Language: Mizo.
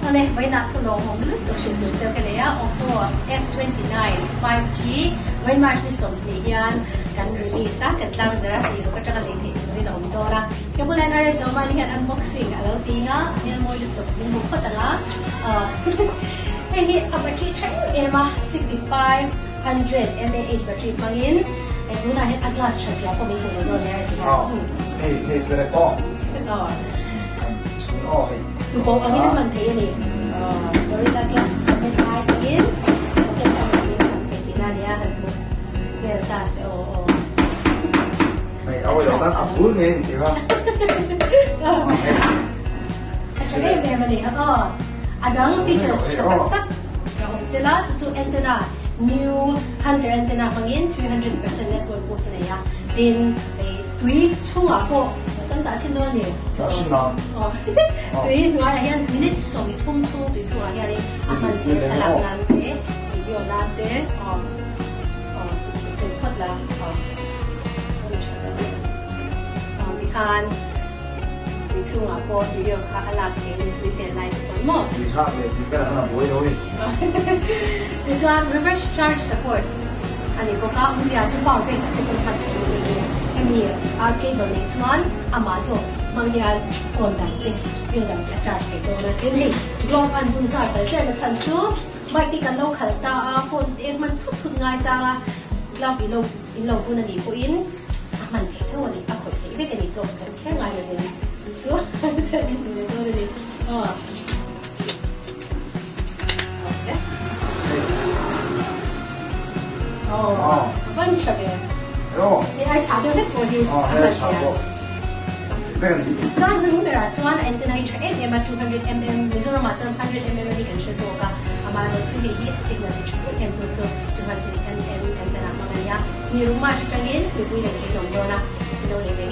Awle, vawiinah thu lawmawm lutuk hrilh tur cheu ka nei a, Oppo F29 5G vawiin March ni 20 hian kan release a, kan tlang zar a, tih ruk atanga lei theih turin a awm dawn a. Ka bulah hian RS Oman hian unboxing a lo ti nga, a hmel mawi lutuk min hmu phawt ang a. Hei hi a battery tha em em a, 6500 mAh battery hmangin tunah hian a glass tha zia pawh min hmu ve dawn nia RS hian. Hei hei perek aw. Chhung aw hei. Tubo angin a hman thei a ni. Gorilla Glass 7 ai hmangin pocket ang angin a hman thei tihna a nia, han hmu vel ta se aw aw. Hei a awih tan a bul ngei a ni tih kha. A tha em em a ni aw. A dang features tha tak tak a awm tel a, chu chu antenna new hunter antenna hmangin 300% network boost a nei a, tin tui chhungah pawh kan dah chhin dawn a ni. Dah chhin nan. Tui hnuaiah hian minute 30 chhung tui chhungah hianin a hman theih a thlalak nan te, video nan te aw aw tui phawt la aw rawn tha deuh a ni. Aw tikhan tui chhungah pawh video kha a lak theih a ni tui chen lai te pawn maw. Tui hak leh tui velah khan a buai lo a ni. Tichuan reverse charge support a ni bawk a, awmzia chu power bank ah te pawh hman theih a ni a ni. Hemi a cable neih chuan amah zawk hmang hian phone dang te thil dang te a charge thei dawn a. Tin hei glove an hun nghal chal cherna chhan chu bike te kan lo khalh ta a, phone te hman thut thut ngai chang a, glove i lo in lo bun a nih pawhin a hman theih tho a ni, a khawih theih vek a ni glove kher kher ngai lovin chu chu selfie hmu ve dawn a ni. Aw. Chuan hnung berah chuan a antenna hi tha em em a, 200 mm, Mizoramah chuan 100 mm a ni kan hre zawk a, amaherawh chu hei hi a signal hi tha em em tu chu 200 mm antenna hmang a nia. Ni ruk March atangin mipui leh thei lawm dawn a, lo lei ve.